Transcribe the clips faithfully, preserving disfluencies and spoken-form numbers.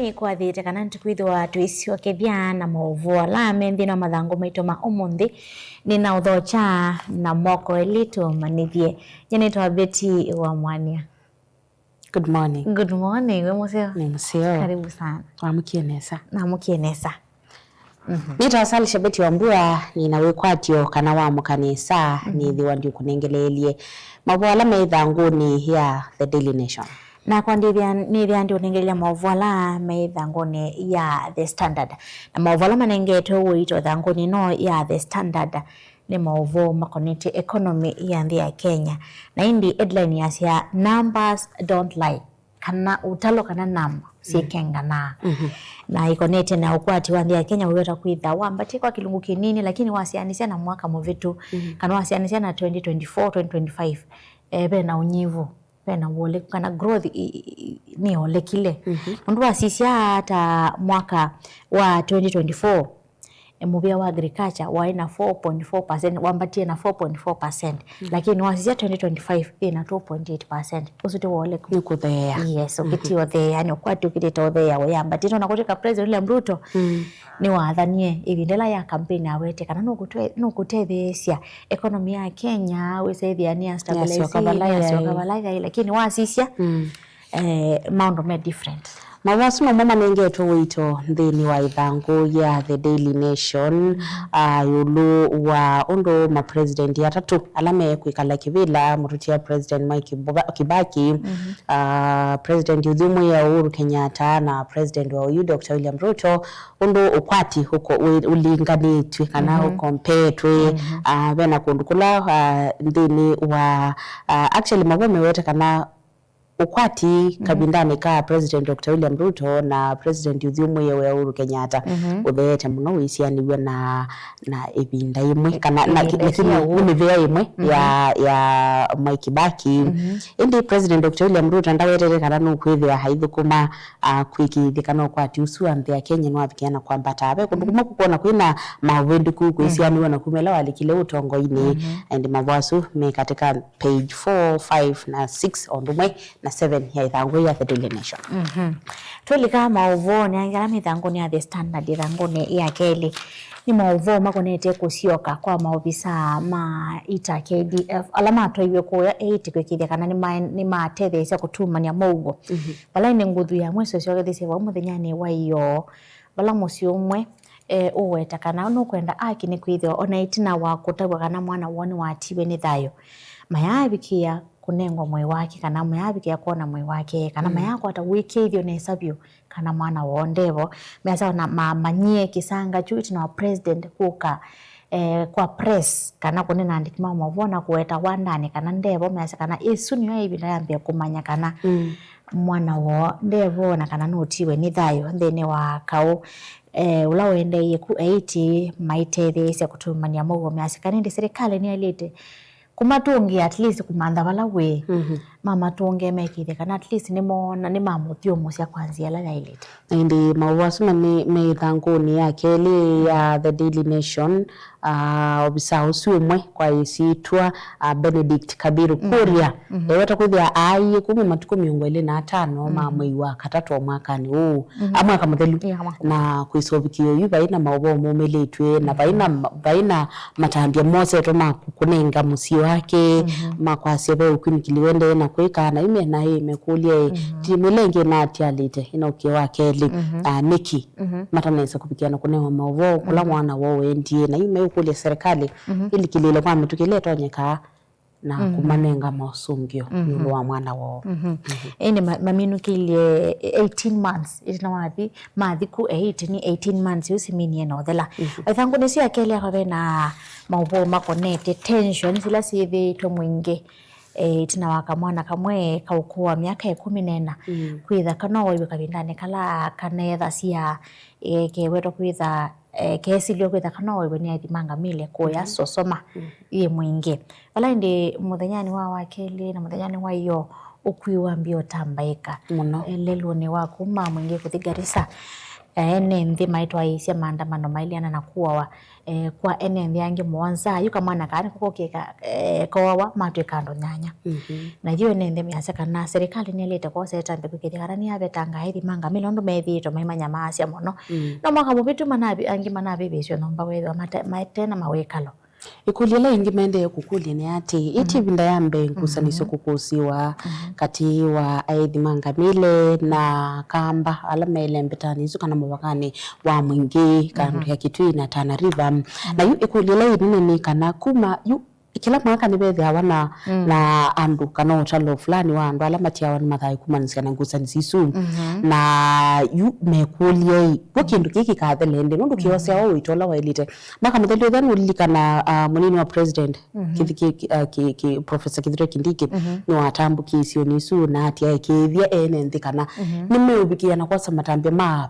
Nĩkwathĩte kana nĩtũkwĩthĩwa tũisyokethya na maũvoo ala me nthĩnĩ wa mathangũ maitũ ma ũmũnthĩ. Nĩnaũthokya na moko elĩ tũmanyĩthye. Nyie nĩtawa Betty wa Mwania. Good morning. Good morning, wĩ mũseo? Nĩ mũseo. Karibu sana. Wamũkie nesa? Namũkie nesa. Mhm. Nĩtawa Sally Shabeti wa Mbua, nĩna wĩkwatyo kana wamũka nesa, nĩthĩwa ndiũkũnengeleelye maũvoo ala me ĩthangũnĩ ya The Daily Nation. Nakwa ndĩthĩa, nĩthĩa ndiũnengelya maũvoo ala me ĩthangũnĩ ya The Standard. Na maũvoo ala manengetwe ũito ĩthangũnĩ ĩno ya The Standard nĩ maũvoo makonetye economy ya nthĩ ya Kenya. Na ĩndĩ headline yasya, "Numbers don't lie," kana ũtalo kana namba syĩkenganaa. Na ĩkonetye na ũkwati wa nthĩ ya Kenya, ũiweta kwĩtha wambatie kwa kĩlungu kĩnini, lakini wasianĩsya na mwaka mũvĩtu, kana wasianĩsya na twenty twenty-four, twenty twenty-five, eh, ve na ũnyivu, ve na wole-, kana growth i-, i-, i-, nĩyolekile. Nũndũ wasisya ta mwaka wa twenty twenty-four, eh, mũvĩa wa agriculture waĩ na four point four percent, wambatie na four point four percent. Lakini wasisya twenty twenty-five, ĩ na two point eight percent. Ũsu ti woleku? Nĩ kũtheea. Yes, ũkĩtie ũtheea, nĩ ũkwati ũkĩtĩte ũtheea, ũyambatĩte. Ona kũtwĩka President William Ruto nĩwathanie ĩvinda ĩla ya campaign, awete kana nũkũtwe-, nũkũtetheesya economy ya Kenya, wĩsa ĩthĩa nĩ ya stabilize, nĩyasyoka vala yaĩ, lakini wasisya, eh, maũndũ me different. Maũvoo asu nomo manengetwe ũito nthĩnĩ wa ĩthangũ ya The Daily Nation, ah, ĩũlũ wa ũndũ ma president atatũ ala mekwĩkala kĩvĩla, mũtũtia President Mwai Kibuba-, Kibaki, ah, President ũthyũmũĩe Uhuru Kenyatta na President wa oyu Doctor William Ruto, ũndũ ũkwati ũko-, wĩ-, ũlinganĩtw'e kana ũkompetwe, ah, ve na kũndũ kũla, ah, nthĩnĩ wa, ah, actually, maũvoo mewete kana ũkwati kavindanĩ ka President Doctor William Ruto na President ũthyũmũĩe Uhuru Kenyatta ũtheete mũno wĩsianĩw'e na, na ĩvinda ĩmwe, kana na, lakini nĩ mĩvĩa ĩmwe ya, ya Mwai Kibaki. Ĩndĩ President Doctor William Ruto ndawetete kana nũkwĩthĩwa aithũkũma, ah, kwĩkĩĩthya kana ũkwati ũsu wa nthĩ ya Kenya nĩwavikĩa na kwambata. Ve kũndũ kũmwe kũkwona kwĩna maũvĩndũku kwĩsianĩw'e na kuma ĩla walikile ũtongoinĩ. Ĩndĩ maũvoo asu me katika page four, five na six, o ũndũ ũmwe na seven ya ĩthangũ ya The Daily Nation. Twĩlika maũvoonĩ angĩ ala me ĩthangũnĩ ya The Standard, ĩthangũnĩ ya kelĩ, nĩ maũvoo makonete kũsyoka kwa maovisaa ma ita K D F ala matwaiwe kũya Haiti kwĩkĩĩthya kana nĩma-, nĩmatetheesya kũtumany'a mũuo. Vala ĩndĩ nguthu ya mwĩso ĩsyokethisye vau mũthenyanĩ wa ĩyoo, vala mũsyĩ ũmwe, eh, ũweta kana nũkwenda aki nĩkwĩthĩwa ona ĩtina wa kũtavw'a kana mwana woo nĩwatiwe nĩ thayũ, mayaavikĩa kũnengwa mwĩĩ wake, kana mayaavikĩa kwona mwĩĩ wake, kana mayaakwata ũĩkĩĩthyo nesa vyũ kana mwana woo ndevo. Measya ona mamanyie kĩsanga kyu ĩtina wa president kũka, eh, kwa press kana kũnena andĩki ma maũvoo na kũweta wandanĩ kana ndevo, measya kana ĩsu nĩyo ĩvinda ya mbee kũmanya kana mwana woo ndevo na kana nũtiwe nĩ thayũ nthĩnĩ wa kaũ, eh, ũla ũendeeie ku Haiti maitetheesya kũtumany'a mũuo. Measya kana ĩndĩ silikalĩ nĩyaĩlĩte kũmatũngĩa at least kũmantha vala wĩ, mamatũngĩe mekĩĩthye kana at least nĩmoona, nĩmamũthyũmũsya kwa nzĩa ĩla yaĩlĩte. Na ĩndĩ maũvoo asu me, me ĩthangũnĩ ya kelĩ ya The Daily Nation, ah, ovisaa ũsu ũmwe kwa ĩsyĩtwa, ah, Benedict Kabiru Kuria, eweta kwĩthĩa aaie kuma matukũ mĩongo ĩlĩ na atano ma mwei wa katatũ o mwakanĩ ũũ, a mwaka mũthelu, na kwĩsa ũvikĩo yu vai na maũvoo momĩlĩtw'e, na vai na, vai na matambya mosetwe ma kũnenga mũsyĩ wake, ma kwasya ve ũkwinĩkĩli wendee na kwĩka, na yu me naĩ mekũlya ĩ, timu ĩla ĩngĩ ĩnatialĩte ĩna ũkĩo wa kelĩ, ah, nĩkĩ matanesa kũvikĩa na kũnewa maũvoo kũla mwana woo wendie, na yu meũkũlya serikali ĩlikĩlĩĩle kwa mĩtũkĩ ĩla ĩtonyekaa na kũmanenga mosũngĩo ĩũlũ wa mwana woo. Ĩndĩ ma-, maminũkĩlye eighteen months ĩtina wathi, mathi ku eighteen, eighteen months yu siminie na ũthela. Ĩthangũnĩ ĩsu ya kelĩ akwa ve na maũvoo makonete tensions ila syĩthĩĩtwe mwingĩ, eh, ĩtina wa kamwana kamwe ka ũkũũ wa myaka ĩkũmi na ĩna, kwĩtha kana waiwe kavindanĩ kala kanethasya, eh, kewetwa kwĩtha, eh, kesilwe kwĩtha kana waiwe nĩathi mangamile kũya Sosoma yĩ mwingĩ. Vala ĩndĩ mũthenyanĩ wa wakelĩ na mũthenyanĩ wa ĩyoo, ũkui wambie ũtambaĩka mũno, eh, lelũnĩ wa kuma mwingĩ kũthi Garissa. Eh, ene nthĩ maitwaĩĩsya maandamano mailiana na kuawa eh, kwa ene nthĩ angĩ mũonza, yu kamwana kaa nĩko kokĩka, eh, kooawa, matwĩka andũ nyanya. Mhm. Na yu ene nthĩ measya kana serikali nĩelĩte kwosa ĩtambya kwĩkĩthya kana nĩyavetanga aithi ma ngamĩla ũndũ methĩĩtwe maimanyamaasya mũno. Mm. No mwaka mũvĩtu manavi-, angĩ manavĩvĩsw'e nyũmba wethĩwa mate-, mate na mawĩkalo. Ĩkũlyo ĩla ĩngĩ maendee kũkũlya nĩ atĩĩ, ĩtĩ ĩvinda ya mbee ngusanĩsyo kũkũsĩwa katĩ wa aĩthi ma ngamĩle na kamba ala me lembetanĩ ĩsu kana mũvakanĩ wa Mwingĩ, kandũ ya Kitui na Tana River. Na yu ĩkũlyo ĩla ĩnene nĩ kana kuma yu kĩla mwaka nĩvethĩawa na, na andũ kana ũtalo fulani wa andũ ala matiawa nĩ mathaĩ kumanĩsya na ngusanĩsyo isu. Na yu mekũlya ĩ, vo kĩndũ kĩĩ kĩkathele ĩndĩ, nũndũ kĩosea o ũito ũla waĩlĩte. Mwaka mũthelu ethĩa nũlilikana, ah, mũnini wa president, Kithi-, ki-, ki-, ah, ki-, ki-, Professor Kithure Kindiki nĩwatambũkie isionĩ isu na atiaĩkĩĩthya ene nthĩ kana nĩmeũvikĩĩa na kwosa matambya ma,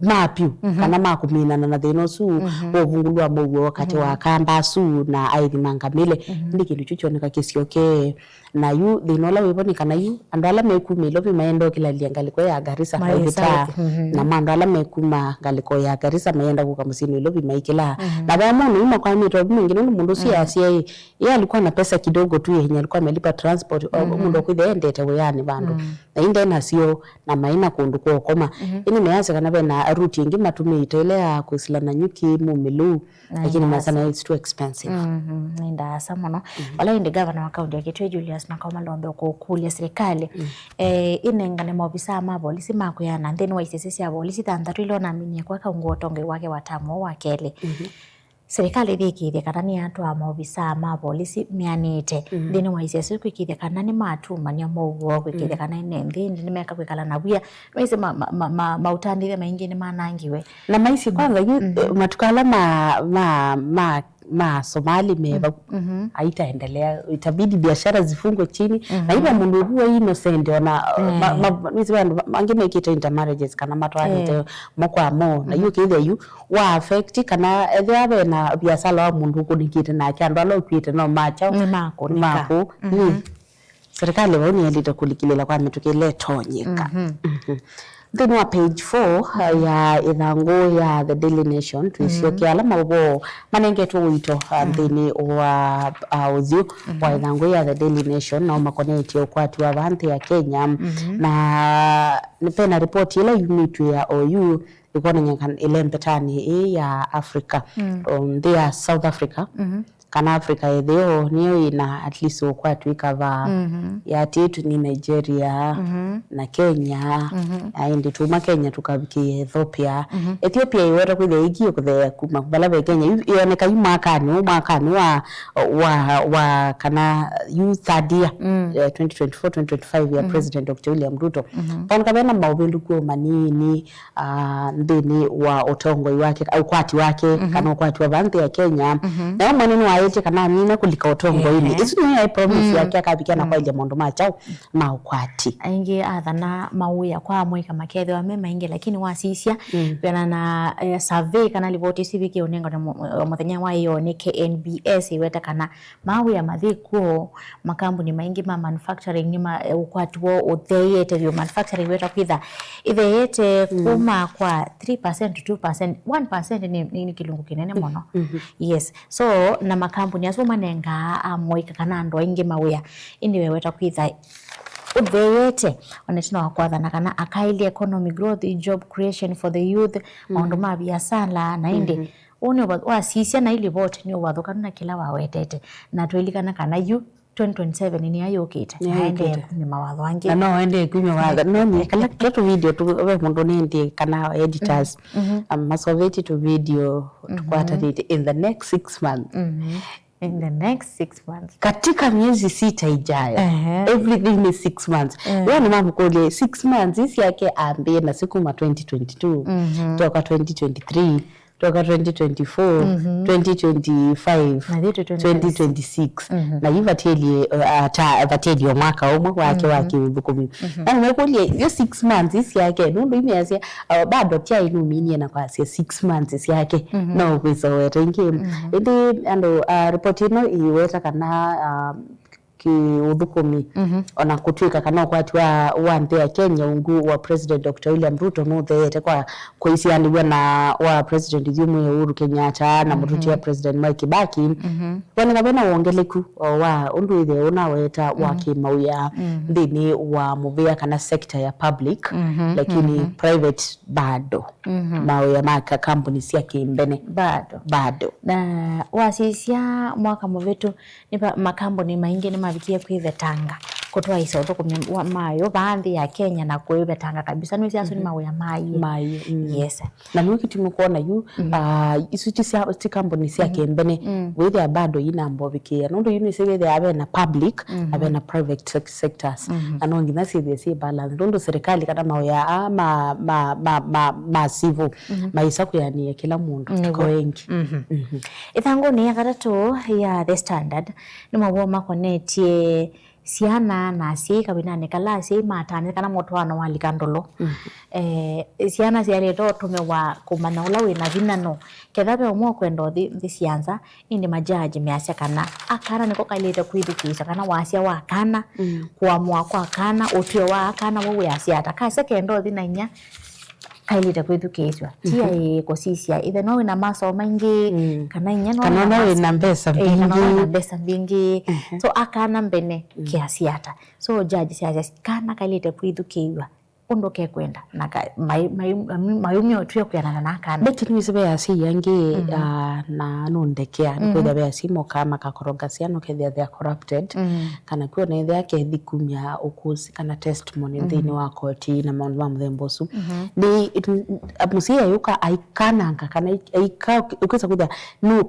ma vyũ kana ma kũminana na thĩna ũsu wa ũvungũlu wa mũuo katĩ wa kamba asu na aĩthi ma ngamĩle. Nĩ kĩndũ kyu kyoneka kĩsyokee. Na yu thĩna ũla wĩvo nĩ kana yu andũ ala me kuma Ilovi mayenda ũkĩlalya ngalĩko ya Garissa maikĩlaa, na ma andũ ala me kuma ngalĩko ya Garissa mayenda kũka mũsyĩnĩ Ilovi maikĩlaa. Na ve amwe nĩu makwamĩte ovu maingĩ nũndũ mũndũ ũsu easya ĩ, yeye alikuwa na pesa kidogo tu yenye alikuwa amelipa transport, o, mũndũ akwĩthĩa endete wĩanĩ vandũ na inde nasyo na maina kũndũ kwa ũkoma. Ĩndĩ measya kana vena route ĩngĩ matũmĩĩte ĩla ya kwĩsĩla na nyuki mumĩlũ. Lakini masana it's too expensive. Mhm, nĩ ndaasa mũno. Vala ĩndĩ gavana wa kaunti ya Kitui Julius Nakoma Lombe ũkũkũlya serikali, eh, ĩnengane maovisaa ma volisi ma kwĩana nthĩnĩ wa isese sya volisi thanthatũ ila onaminie kwaka ungu wa ũtongoi wake wa tamu wa kelĩ. Serikali ĩthĩkĩĩthye kana nĩyatwaa maovisaa ma volisi meanĩte nthĩnĩ wa isese kwĩkĩĩthya kana nĩmatumany'a mow'o, kwĩkĩĩthya kana ene nthĩ ĩndĩ nĩmeka kwĩkala na wia. Nĩwaisye ma, ma, ma, ma, maũtandĩthya maingĩ nĩmanangiwe. Na maisye kwanza yu, eh, matukũ ala ma, ma, ma, ma Somali me vau, haitaendelea, itabidi biashara zifungwe chini. Na hivyo mũndũ ũvu wa innocent ona, ma, ma, nĩsĩ andũ angĩ mekĩte intermarriages kana matwanĩte mo kwa mo. Na yu kĩthĩa yu wa affect kana ethĩa ve na biasala wa mũndũ ũkũnĩkĩte nake andũ ala ũkwĩte no macha nĩ makũnĩka. Makũ. Serikali vau nĩyaĩlĩte kũlikĩlĩĩla kwa mĩtũkĩ ĩla ĩtonyeka. Nthĩnĩ wa page four, uh, ya ĩthangũ ya The Daily Nation, twĩsyokea ala maũvoo manengetwe ũito, uh, nthĩnĩ wa, uh, ũthyũ wa ĩthangũ ya The Daily Nation, nao makonetye ũkwati wa va nthĩ ya Kenya. Na nĩ vena ripoti ĩla yumĩtw'e ya oyu ĩkwonany'a kana ĩlembetanĩ ĩĩ ya Africa, o, nthĩ ya South Africa, kana Africa ya ĩtheo nĩyo ĩna at least ũkwati wĩ kavaa. Yatĩĩtu nĩ Nigeria na Kenya, na ĩndĩ tuma Kenya tũkavikĩĩa Ethiopia. Ethiopia ĩweta kwĩthĩa ĩikie kũtheea kuma vala ve Kenya. Yu ĩoneka yu mwakanĩ ũũ, mwakanĩ wa, wa, wa kana yu third year, eh, twenty twenty-four, twenty twenty-five ya President Doctor William Ruto. Oneka vena maũvĩndũku o manini, ah, nthĩnĩ wa ũtongoi wake, ũkwati wake, kana ũkwati wa va nthĩ ya Kenya. Nayo mwene nĩwaĩtye kana amina kũlika ũtongoinĩ. Ĩsu nĩyo yaĩ promise yake akavikia na kwaĩlya maũndũ ma kyaũ ma ũkwati. Aingĩ athana mawĩa kwa amũika makethĩwa me maingĩ, lakini wasisya, wĩana na, eh, survey kana livoti isu ivikie ũnengane mu-, mu-, mũthenya wa ĩyoo nĩ K N B S ĩweta kana mawĩa mathĩ kw'o, makambuni maingĩ ma manufacturing nĩ ma, eh, ũkwati woo ũtheeĩte vyũ. Manufacturing weta kwĩtha ĩtheete kuma kwa three percent to two percent. One percent nĩ, nĩ, nĩ kĩlungu kĩnene mũno. Yes. So, na makambuni asu manengaa amũika kana andũ aingĩ mawĩa. Ĩndĩ weweta kwĩtha ũtheeĩte, ona ĩtina wa kwathana kana akaĩlye economy growth, job creation for the youth, maũndũ ma biasala, na ĩndĩ Ũũ nĩ ũva-, wasisya na ĩ livoti nĩ ũvathũkanu na kĩla wawetete, na twĩlikana kana yu twenty twenty-seven nĩyo yũkĩte, nĩyo na aendee yũkĩte. Kumya mawatho angĩ. Na no aendee kumya mawatho. No nĩ kala, kala tũvideo tũ, ve mũndũ nĩendie kana editors, um, masoveti tũvideo tũkwatanĩte in the next six months. In the next six months. Katika miezi sita ijayo, ehe, everything is six months. Ehe. Wee nĩmamũkũlya six months isi yake ambĩe nasyo kuma twenty twenty-two, twoka twenty twenty-three, twoka twenty twenty-four, twenty twenty-five, na thĩ twenty twenty-six. Na yu vatilie, uh, ata, vatilie mwaka ũmwe wake wa kĩũthũkũmi. Na nĩmekũlya, yo six months isi yake, nũndũ imeasya, uh, bado tyaĩ nũminie na kwasya six months syake, no kwĩsoweta ingĩ. Ĩndĩ andũ, uh, report ĩno ĩweta kana, uh, kĩũthũkũmi. Mhm. Ona kũtw'ĩka kana ũkwati wa, wa nthĩ ya Kenya ungu wa President Doctor William Ruto nũtheete kwa kũisianĩw'a na wa President ithyũmwe Uhuru Kenyatta na mũtũtia President Mwai Kibaki, mhm, woneka vena wongeleku o wa ũndũ ĩthe ũnaweta wa kĩmawĩa nthĩnĩ wa mũvĩa kana sector ya public, mhm, lakini private bado. Mhm. Mawĩa ma ka-, kambuni sya kĩmbene bado. Bado. Na wasisya mwaka mũvĩtu, nĩ va-, makambuni maingĩ nĩmavikie kwĩvetanga kũtwaĩsya ũthũkũmi wa, mayo vaa nthĩ ya Kenya na kwĩvetanga kabisa. Nĩwĩsĩ asu nĩ mawĩa maie. Maie, mm. Yes. Na nĩw'o kĩtumi kwona yu, ah, isu ti sya, ti kambuni sya kĩmbene, wĩthĩa bado ina mbovikĩĩa. Nũndũ yu nĩsĩ wĩthĩa ve na public, na ve na private sec-, sectors. Na no nginya syĩthĩe syĩ balance. Nũndũ serikali kana mawĩa aa ma, ma, ma, ma, ma civil, maisa kwĩanĩĩa kĩla mũndũ, tiko wengi. Ĩthangũnĩ ya katatũ ya The Standard, nĩ mawoo makonetye syana na asyai kavindanĩ kala asyai matanyĩte kana mũtwaano walika ndũlũ. Eh, syana syaĩlĩte ũtũmĩwa kũmanya ũla wĩ na vinya no. Ketha ve ũmwe ũkwenda ũthi nthĩ sya nza, ĩndĩ majaji measya kana akana nĩko kaĩlĩte kwĩthukĩĩsya kana wasya wa kana, kũamũa kwa kana, ũtw'ĩo wa akana w'o wĩasya ata. Kasya kenda ũthi na inya, kaĩlĩte kwĩthukĩĩsw'a. Ti aĩ kũsisya ĩthe no wĩ na masoo maingĩ, kana inya no wĩ na mbesa mbingĩ. Kana no wĩ na mbesa mbingĩ. So akana mbene keasya ata? So judge syasya kana kaĩlĩte kwĩthukĩĩw'a ũndũ kekwenda na ka-, mai-, mai-, mai-, mayumya ũtw'ĩo kwĩanana na akana. Betty, nĩwĩsĩ ve asyai angĩ, ah, na nũndekea, nĩkwĩthĩa ve asyai mokaa makakoronga syana, ũkethĩa they are corrupted, kana kwĩ ona ethĩa kethi kumya ũkũsĩ kana testimony nthĩnĩ wa koti na maũndũ ma mũthemba ũsu. Nĩ, it, mũsyai ayũka aikananga kana ai-, aika, ũkĩsa kwĩthĩa nũ,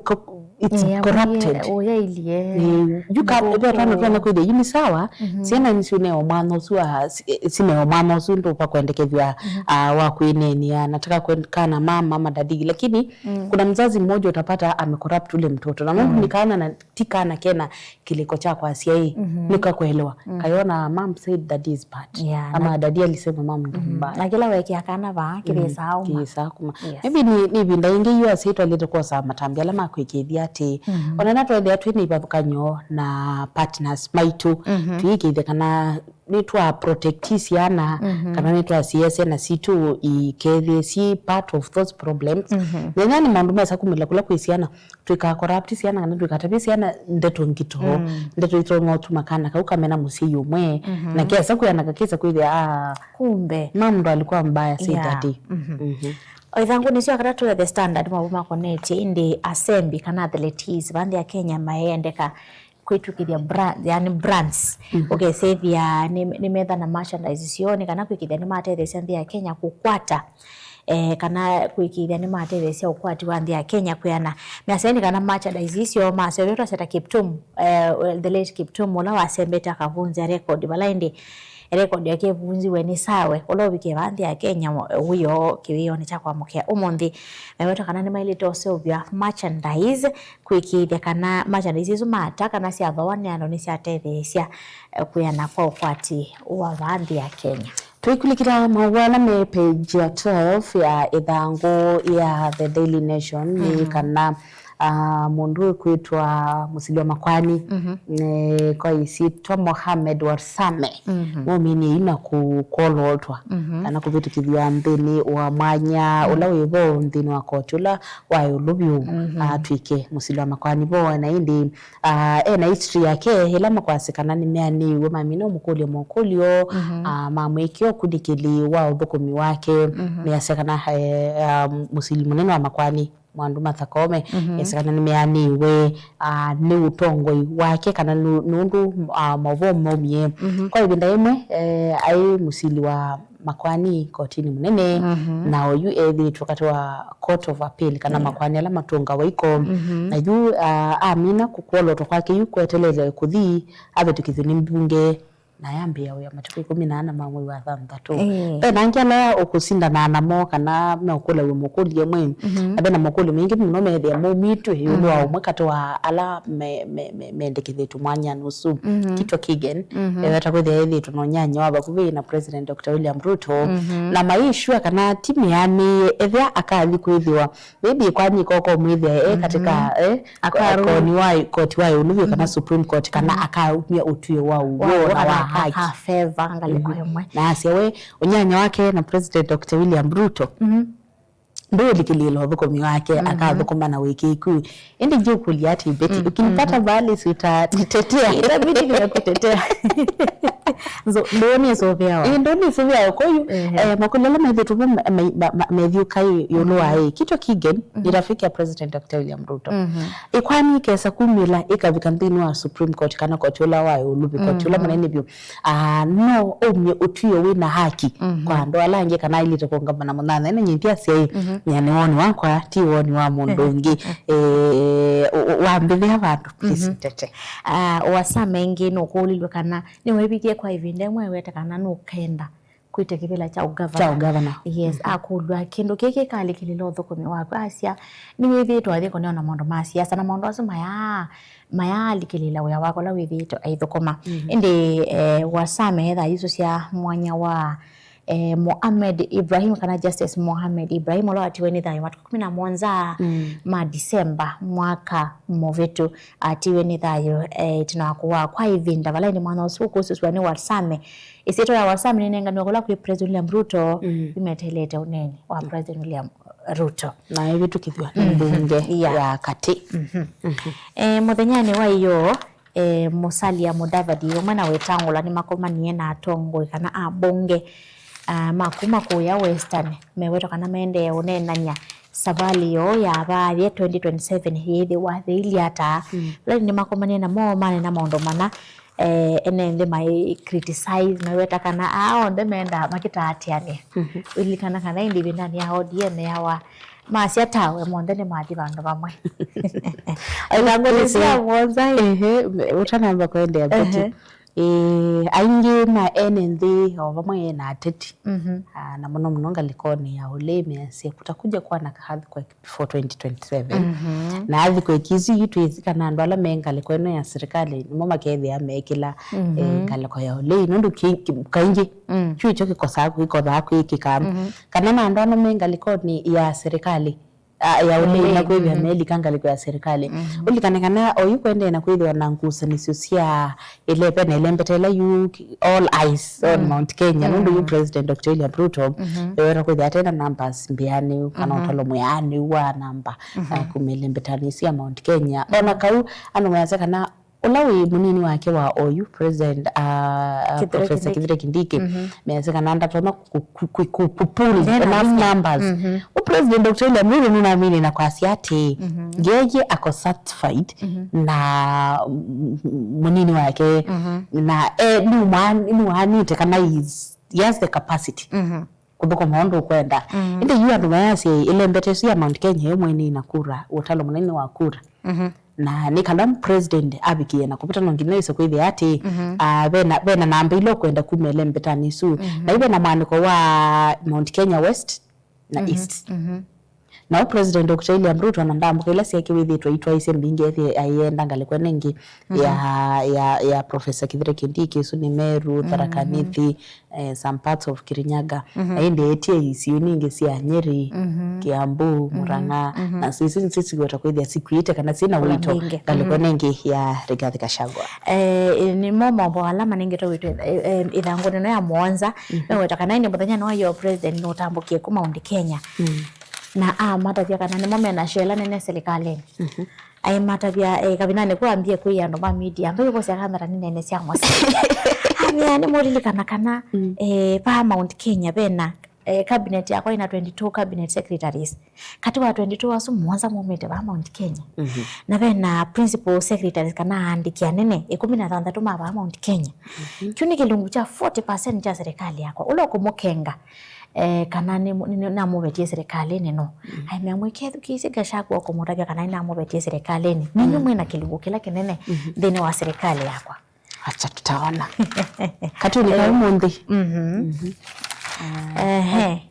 it's corrupted. Ũyailie. Yu ka, ve twana twana kwĩthĩa yu nĩ sawa, syana nĩsyũneo mwana ũsu wa, si-, sineo mwana ũsu ndũva kwendekethw'a, ah, wa kwĩneenea, nataka kwen-, kana mama, madadi, lakini kuna mzazi mmoja utapata amecorrupt ule mtoto. Na nũndũ nĩ kana na ti kana kena kĩlĩko kya kwasya ĩ, nĩkakwelewa. Kayona mom said daddy is bad. Yeah, ama daddy alisema mom ndo mbaya. Na kĩla wekĩa kana vaa kĩthĩsaa uma. Kĩthĩsaa kuma. Yes. Maybe nĩ, nĩ ĩvinda ĩngĩ yu asyai twaĩlĩte kwosa matambya ala ma kwĩkĩĩthya atĩ ona na twethĩa twĩ na ivathũkany'o na partners maitũ, tũyĩkĩĩthya kana nĩtwa protect syana, kana nĩtwasiĩa syana sitũ ikethĩe syĩ part of those problems. Nenya nĩ maũndũ mesa kumĩla kũla kwĩ syana, tũika corrupt syana kana tũikatavye syana ndeto ngito, ndeto itonya ũtuma kana kau kamena mũsyai ũmwe, na kesa kwĩana kakesa kwĩthĩa, ah, kumbe mama ndo alikuwa mbaya, said daddy. O ĩthangũnĩ sya katatũ ya The Standard, mawũ makonetye ĩndĩ asembi kana athletes va nthĩ ya Kenya mayendeka kwĩtw'ĩkĩthya bra-, yani brands. Ũkesethĩa nĩ, nĩmetha na merchandise syoo nĩ kana kwĩkĩthya nĩmatetheesya nthĩ ya Kenya kũkwata, eh, kana kwĩkĩthya nĩmatetheesya ũkwati wa nthĩ ya Kenya kwĩana. Measya nĩ kana merchandise isu syoo maseũvya twasya ta Kiptum, eh, the late Kiptum, ũla wasembete akavunzya record vala ĩndĩ record yake ĩvunziwe nĩ Sawe, ũla ũvikie vaa nthĩ ya Kenya wĩoo kĩwĩoonĩ kya kwamũkĩa ũmũnthĩ. Mewetwa kana nĩmaĩlĩte ũseũvya merchandise kwĩkĩĩthya kana merchandise isu mata kana syathooa nĩ andũ nĩsyatetheesya, eh, kwĩana kwa ũkwati wa vaa nthĩ ya Kenya. Twĩkulĩkĩla mawau ala me page ya twelve ya ĩthangũ ya The Daily Nation nĩ kana, ah, mũndũ ũkwĩtwa mũsili wa makwani, eh, kwa ĩsyĩtwa Mohamed Warsame, wauminie ina ku-, kwolootwa kana kũvĩtũkĩthw'a nthĩnĩ wa mwanya ũla wĩ vo nthĩnĩ wa koti ũla wa ĩũlũ vyũ, atw'ĩke mũsili wa makwani vo. Na ĩndĩ, ah, e na history yake ĩla makwasya kana nĩmeanĩiwe, mamina ũmũkũlya mokũlyo, ah, mamwĩkĩa ũkunĩkĩli wa ũthũkũmi wake, measya kana, eh, ah, mũsili mũnene wa makwani Mwandu Martha Koome, esĩ kana nĩmeanĩiwe, ah, nĩ ũtongoi wake kana nũ-, nũndũ, ah, maũvoo maumie. Kwa ĩvinda yĩmwe, eh, aĩ mũsili wa makwani kotinĩ mũnene, na oyu ethĩĩtwe katĩ wa Court of Appeal kana makwani ala matũngawa iko. Na yu, ah, amina kũkwolotwa kwake yu kwetelele kũthi avĩtũkĩthw'e nĩ mbunge. na yambĩĩa wĩa matukũ ĩkũmi na ana ma mwei wa thanthatũ. Ĩĩ. Ve na angĩ ala ũkũsindanaa namo kana meũkũlaw'a mũkũlyo ũmwe, mhm, na ve na makũlyo maingĩ mũno methĩa maumĩtw'e ĩũlũ wa, mhm, ũmwe katĩ wa ala me, me, me, mendekethĩtw'e mwanyanĩ ũsu, mhm, Kitwa Kigen, mhm, eweta kwĩthĩa ethĩĩtwe na ũnyanya wa vakuvĩ na President Doctor William Ruto, mhm, na maisure kana ti mĩanĩĩe ethĩa akathi kwĩthĩwa maybe kwanyika ũkomwĩthĩa e katika, mhm, eh, akaru- koni wa koti wa ĩũlũ vyũ kana, mhm, Supreme Court, kana, mhm, akaumya ũtw'ĩo wa ũw'o na wa haki. Akafeva ngalĩko, mhm, ĩmwe. Na asya we, ũnyanya wake na President Doctor William Ruto, mhm, ndũũlikĩlĩĩla ũthũkũmi wake, mhm, akathũkũma na wĩkĩĩku. Ĩndĩ ngĩũkũlya atĩ, Betty, mhm, ukinipata, mhm, mahali sita- Tetea. Itabidi nimekutetea. So, ndũnĩsũvĩawa. Ĩĩ, ndũnĩsũvĩawa. Kwa hiyo, ehe, eh, makũlyo ala methĩtwe ma, ma, ma, ma, methyũka ĩ, ĩũlũ wa, mhm, ĩ, Kitwa Kigen, mhm, nĩ rafiki ya President Doctor William Ruto. Mhm. Ĩkwani ĩkesa kumĩla ĩkavika nthĩnĩ wa Supreme Court kana koti ũla wa ĩũlũ vyũ, koti ũla, mhm, mũnene vyũ. Ah, no aumye ũtw'ĩo wĩ na haki, mhm, kwa andũ ala angĩ kana ailĩte kũũngama na mũnyanya. Ĩno nyie ndyasya ĩ, mhm, nyie nĩ woni wakwa, ti woni wa mũndũ ũngĩ. Eh, ũ-, ũ-, wambĩthĩa vandũ, please, mhm, tete. Ah, Wasame ĩngĩ nũkũlilwe kana nĩweevikie kwa ĩvinda ĩmwe eweta kana nũkenda kwĩtya kĩvĩla kya ũgavana. Kya ũgavana. Yes, mhm, akũlw'a kĩndũ kĩĩ kĩkalikĩlĩla ũthũkũmi waku. Asya, nĩwĩthĩĩtwe athi kũneena maũndũ ma siasa, na maũndũ asu mayaa, mayaalikĩlĩla wĩa wake ũla wĩthĩĩtwe aithũkũma. Mhm. Ĩndĩ, eh, Wasame ethaa yusũsya mwanya wa, eh, Mohamed Ibrahim, kana Justice Mohamed Ibrahim, ũla watiwe nĩ thayũ matukũ ĩkũmi na mũonza, mm, ma December mwaka mũvĩtu. Atiwe nĩ thayũ, eh, ĩtina wa kũwaa kwa ĩvinda vala ĩndĩ mwanya ũsu ũkũsũsw'a nĩ Wasame. Ĩsyĩtwa ya Wasame nĩnenganiwe kũla kwĩ President William Ruto, mm, yu meteelete ũneeni wa, mm, President William Ruto. Na ĩvĩtũkĩthw'a nĩ, mhm, mbunge, yeah, ya katĩ. Mhm. Mhm. Eh, mũthenyanĩ wa ĩyoo, eh, Musalia Mudavadi vamwe na Wetangula nĩmakomanie na atongoi kana ambunge, ah, ma kuma kũya Western, mewetwa kana maendee ũneenany'a savalĩ yoo ya vaathya twenty twenty-seven yĩthĩwa yĩilyĩ ata. Mm. Vala nĩmakomanie namo, maneena maũndũ mana, eh, ene nthĩ mai criticize, maiweta kana aa onthe mendaa makĩtaatĩanĩa. Mhm. Ũlilikana kana ĩndĩ ĩvindanĩ ya O D M yawa, masya tawe, monthe nĩmathi vandũ vamwe. Ithangũnĩ sya mũonza, ĩ. Ehe, me-, ũtanamba kũendeea, Betty. Ehe. Ĩĩ, aingĩ ma ene nthĩ o vamwe na ateti, mhm, ah, na mũno mũno ngalĩkonĩ ya ũlei measya kutakuja kuwa na earthquake before twenty twenty-seven. Mhm. Na earthquake isu itwĩsĩ kana andũ ala me ngalĩko ĩno ya serikali nĩmo makethĩa mekĩla, mhm, eh, ngalĩko ya ũlei, nũndũ ki-, ki-, kaingĩ, mm, kyu ikyo kĩkosaa, kĩkothaa kwĩkĩka. Mhm. Kana na andũ ala me ngalĩkonĩ ya serikali, ah, ya ũlei, ũlei, na kwĩthĩa, mhm, melika ngalĩko ya serikali. Mhm. Ũlikane kana oyu kũendee na kwĩthĩwa na ngusanĩsyo sya ĩle, ve na ĩlembeta ĩla yu all eyes on, mm, Mount Kenya, nũndũ yu, mm, President Doctor William Ruto, mhm, eweta kwĩthĩa atena numbers mbĩanĩu, kana, mhm, ũtalo mwĩanĩu wa namba, mhm, ah, kuma ĩlembetanĩ ĩsu ya Mount Kenya. Mhm. Ona kau andũ measya kana ũla wĩ mũnini wake wa oyu, President, ah, Kithure Professor Kindiki. Kithure Kindiki, mhm, measya kana ndatonya ku-, ku-, ku-, ku-, ku-, pull enough numbers. Mhm. Ũ President Doctor William Ruto nũnamine na kwasya atĩ, mhm, yeye ako satisfied, mhm, na, mm, mũnini wake, mhm, na, eh, nĩwa-, nĩwaanĩte kana is, he has the capacity, mhm, kũthũkũma ũndũ ũkwenda. Mhm. Ĩndĩ yu andũ mayasya ĩlembeta ĩsu ya Mount Kenya yo mwene ĩna kura, ũtalo mũnene wa kura. Mhm. Na nĩ kana president avikie na kũvĩta no nginya ĩse kwĩthĩa atĩ, mhm, ah, vena, vena namba ila ũkwenda kuma ĩlembetanĩ ĩsu. Mhm. Na ivena mwandĩko wa Mount Kenya West na, mhm, East. Mhm. Na ũ President Doctor William Ruto na ndambũka ila syake wĩthĩtwe itwaisye mbingĩ ethĩ aienda ngalĩko ĩno ĩngĩ, mhm, ya, ya, ya Professor Kithure Kindiki, ĩsu nĩ Meru, Tharaka Nithi, eh, some parts of Kirinyaga. Mhm. Na ĩndĩ etie isio ningĩ sya Nyeri, mhm, Kiambu, mhm, Murang'a, mhm, na isu nĩsyo siweta kwĩthĩa sikuĩte kana syĩna wĩto ngalĩko ĩno ĩngĩ ya Rigathi Gachagua. Eh, nĩmo maũvoo ala manengetwe wĩto, eh, eh, ĩthangũ nene ya mũonza, mhm, meweta kana ĩndĩ mũthenya nĩwayo president nũtambũkie ku Mount Kenya. Mm. Na amatavya kana nĩmo mena share ĩla nene silikalĩnĩ. Mhm. Aimatavya, eh, kavindanĩ kau ambie kwĩĩa andũ ma media, ambe kũvosya kamera nĩ nene sya mũsyĩ. Amea, nĩmũlilikana kana, mm, eh, vaa Mount Kenya vena, eh, cabinet yakwa ĩna twenty-two cabinet secretaries. Katĩ wa twenty-two asu, mũonza maumĩte vaa Mount Kenya. Mhm. Na vena principal secretaries kana aandĩki anene ĩkũmi na thanthatũ ma vaa Mount Kenya. Mhm. Kyu nĩ kĩlungu kya forty percent kya serikali yakwa. Ũla ũkũmũkenga, eh, kana nĩ, nĩ, nĩnamũvetie serikalĩnĩ, no. Mm. Aimea mwĩkethukĩĩsye Gachagua kũmũtavya kana nĩnamũvetie serikalĩnĩ. Ninyu, mm, mwĩna kĩlungu kĩla kĩnene, mhm, nthĩnĩ wa serikali yakwa. Acha tutaona. Katuni ka ũmũnthĩ. Mhm. Ehe.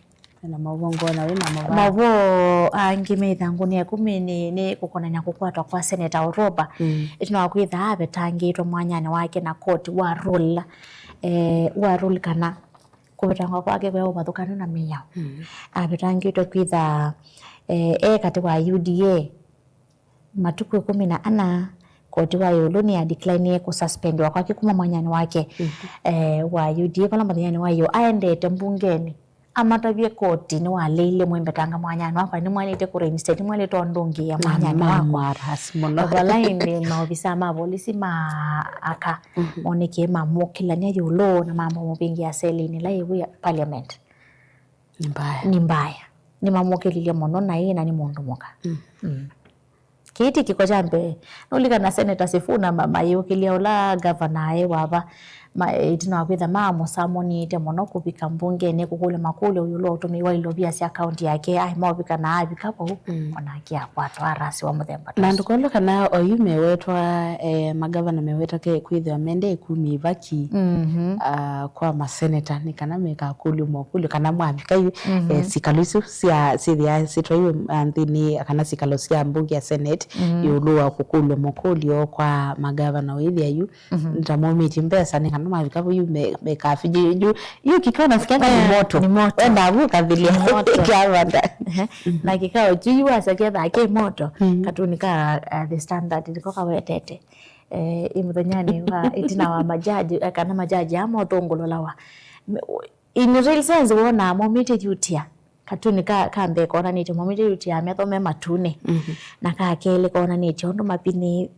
Na maũvoo ngona wĩ na mavaa. Maũvoo angĩ me ĩthangũnĩ yaku me nĩ, nĩ kũkonany'a kũkwatwa kwa Seneta Oroba. Mm. Ĩtina wa kwĩtha avetangĩtwe mwanyanĩ wake na koti wa rule, eh, wa rule kana kũvetangwa kwake kwĩ ũvathũkanu na mĩao. Mm. Avetangĩtwe kwĩtha, eh, e katĩ wa U D A. Matukũ ĩkũmi na ana, koti wa ĩũlũ nĩya declinie kũsuspendiwa kwake kuma mwanyanĩ wake, mhm, eh, wa U D A, vala mũthenyanĩ wa ĩyoo aendete mbungenĩ amatavye koti nĩwaleile mwĩmbetanga mwanyanĩ wakwa, nĩmwaĩlĩte kũ reinstate, nĩmwaĩlĩte ũndũngĩĩa mwanyanĩ wakwa. Vala ĩndĩ maovisa ma volisi ma aka, mhm, monekie mamũkĩlany'a ĩũlũ na mamba mũvingĩa selinĩ ĩla yĩ wĩa parliament. Nĩ mbaya. Nĩ mbaya. Nĩmamũkĩlilye mũno na ĩĩ na nĩ mũndũ mũka. Mm. Mm. Kĩĩ ti kĩko kya mbee. Nũlikana Senator Sifuna ma-, mayũkĩlya ũla gavana aĩ wava, ma-, ĩtina wa kwĩtha maamũsamonĩte mũno kũvika mbungenĩ kũkũlya makũlyo ĩũlũ wa ũtũmĩi wa ilovia sya kaunti yake, aĩ maũvika na avika vau, mm, onake akwatwa arasiwa mũthemba ta ũsu. Na ndũkolwe kana oyu mewetwa, eh, magavana mewetwa ke kwĩthĩwa mende ĩkumya ivaki, mhm, ah, kwa maseneta nĩ kana mekakũlyo mokũlyo kana mwavika yu, mhm, eh, sikalo isu sya syĩthĩa sitwaiwe, ah, nthĩnĩ kana sikalo sya mbunge ya Senate, mhm, ĩũlũ wa kũkũlyo mokũlyo kwa magavana wĩthĩa yu, mhm, nĩta maumĩtye mbesa nĩ kana mavika vu yu me-, mekafinyĩ yu, yu kĩkao nasikianga nĩ, eh, moto. Nĩ moto. Wenda vu ũkathilya. Nĩ moto. Gavana. Ehe. Mhm. Na kĩkao kyu yu wasya kethaa kĩ moto, mhm, katuni ka, uh, The Standard nĩko kawetete, eh, ĩ mũthenyanĩ wa ĩtina wa majaji, eh, kana majaji aa mothũngũlũlawa. In real sense, wonaa maumĩte yutia. Katuni ka, ka mbee konanĩtye maumĩte yutia metho me matunĩ. Mhm. Na ka kelĩ konanĩtye ũndũ mapinĩ-,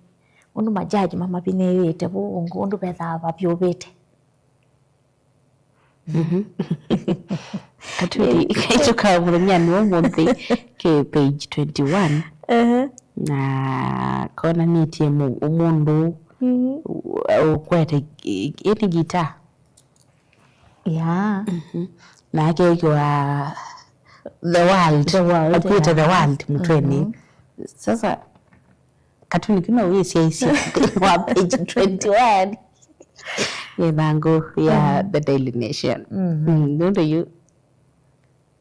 ũndũ majaji mamavinĩĩte vu ũngĩ, ũndũ vethaa vavyũvĩte. Mhm. Katuni kaitũ ka mũthenyanĩ wa ũmũnthĩ ke page twenty-one. Ehe. Na konanĩtye mũ-, mũndũ, mhm, ũ-, ũkwete ĩ-, ĩnĩ guitar. Yeah. Mhm. Na akekĩwa the world. The world, akuĩte the, yeah, world mũtwenĩ. Mhm. Sasa, katuni kĩu no wĩsyaisye nthĩnĩ wa page twenty-one. Ĩthangũ ya, mhm, The Daily Nation. Mhm. Mm, nũndũ yu.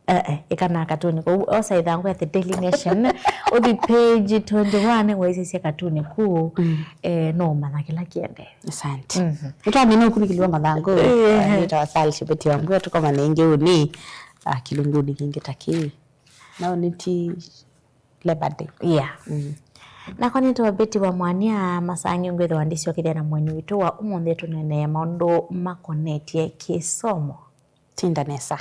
Eh, eh, ĩkana katuni kũu. Osa ĩthangũ ya The Daily Nation. Ũthi page twenty-one, waisisya katuni kũu. Mm. Eh, no ũmanya kĩla kĩendee. Asante. Mhm. Nĩtwamina ũkunĩkĩli wa mathangũ. Yeah. Eh, nĩtawa Sal Shibeti wa Mbua, tũkomane ĩngĩ ũnĩ, ah, kĩlungunĩ kĩngĩ ta kĩĩ. Nao nĩ ti Labor Day. Yeah. Mm. Nakwa nĩtawa Betty wa Mwania Masangi, ngwĩthĩwa ndĩsyokethya na mũeni witũ wa ũmũnthĩ tũneenee maũndũ makonetye kĩsomo. Tinda nesa.